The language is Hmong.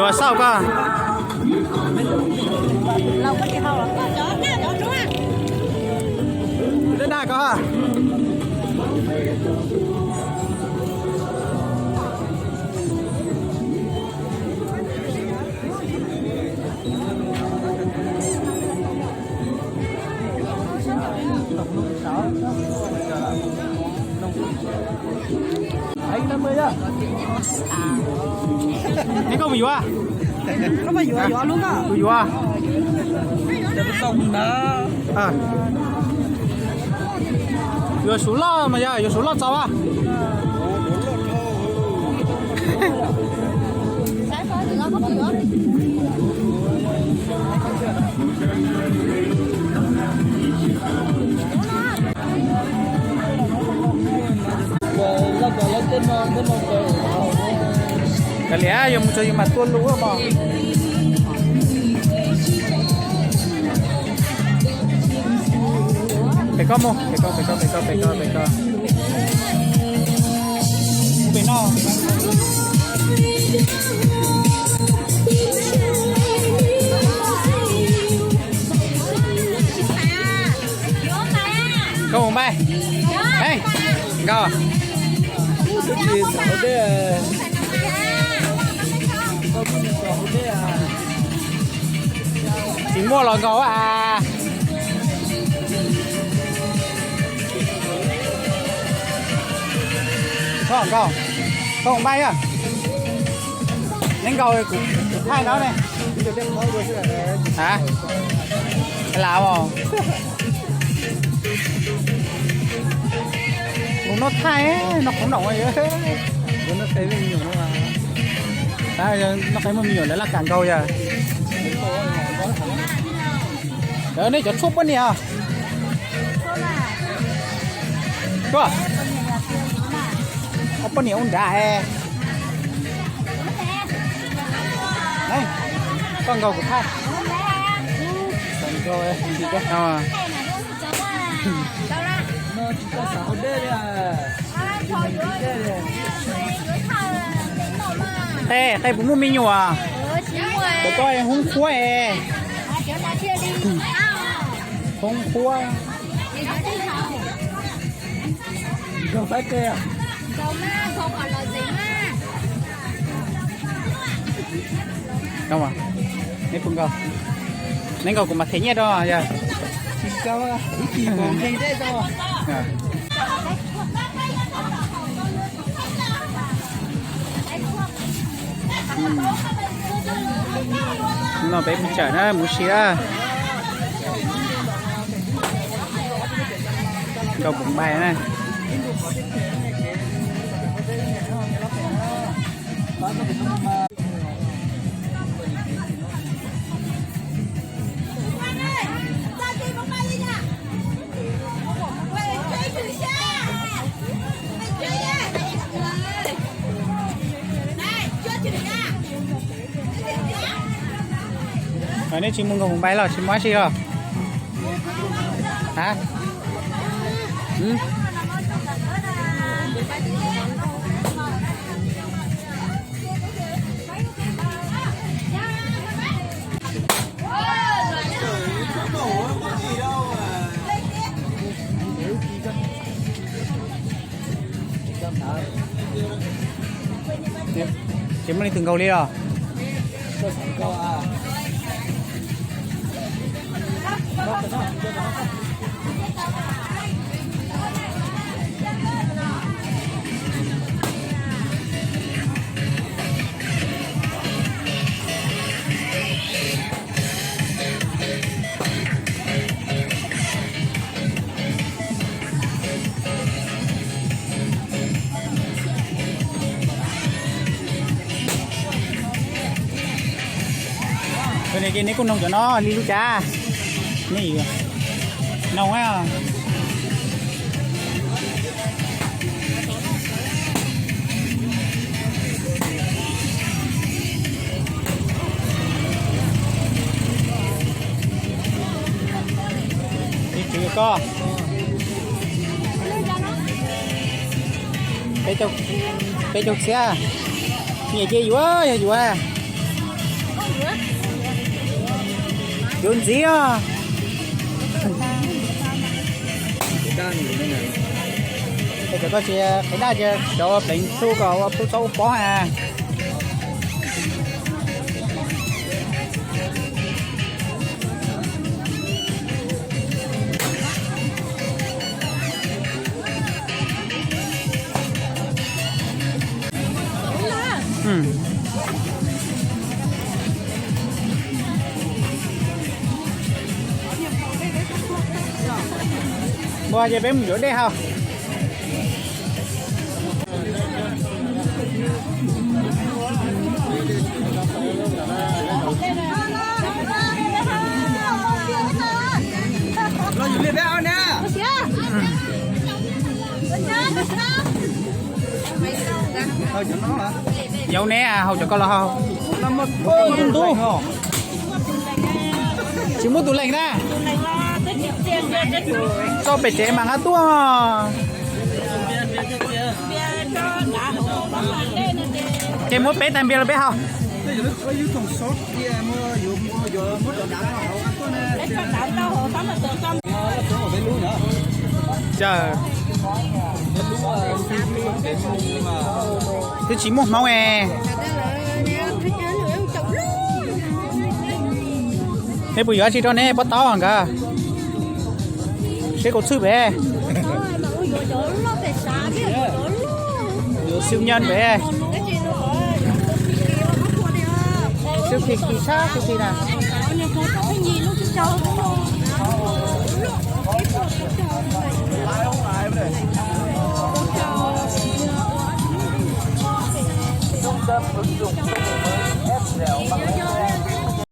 Xauj koj. Dab dag koj. Neb koj mus yuav? Kuv yuav. Yuav suav loj mas yog yuav suav loj txaus a. Kav liam, yuav mus txog yus mam tua lus mog. Pem koj mus, pem koj, pem koj, pem koj, pem koj, pem koj. Pem no. Koj mus npaj. Nkauj. Tsis muaj los nkaus a. Koj nkaus, koj npaj a. Neb nkaus kuv thaij no ne. A, lam os. Kuv noj thaij, noj qoob noom. Noj qeeb muaj me nyuam lawv laj kam nkaus yog. Nej cov tshuaj poj niam. Tshuaj. Poj niam ua nrad. Koj nkaus kuv thaij. Qe, qe puas muaj me nyuam? Cov koj hoob qhuab es. Hoob qhuab. Neb puas nkaus? Neb nkaus kuv mam them nyiaj rau yog. No peb mus tsawm na, mus si na. Nkaus kuv npaj na. Nej tsis mus nkaus kuv npaj los tsis muaj dab tsi los? A, tsis muaj leej twg nkaus li los? Neb kuj noog cov no li lub cav. Neb noog a. Koj peb caug txhiab. Nyiam ces yuav, yog yuav. Yuav ntxiv os. Cov koj tsis qhib daj ces cov pleev txuj kom ua txuj txhob ua pob na. Ua ces peb mus yuav dej haus. Yauv ne, haus cov ko los haus. Tsis muaj tus lees na. Txoj pem tsev mas nqa tuaj. Ces muab peb tais npias los peb haus. Twb tsis muaj hmoob e. Neb puas yuav dab tsi rau neb pob taub nkawd? Seb kaum txhwj pem. Siu nyob pem. Siu khi khi sab siu khi na.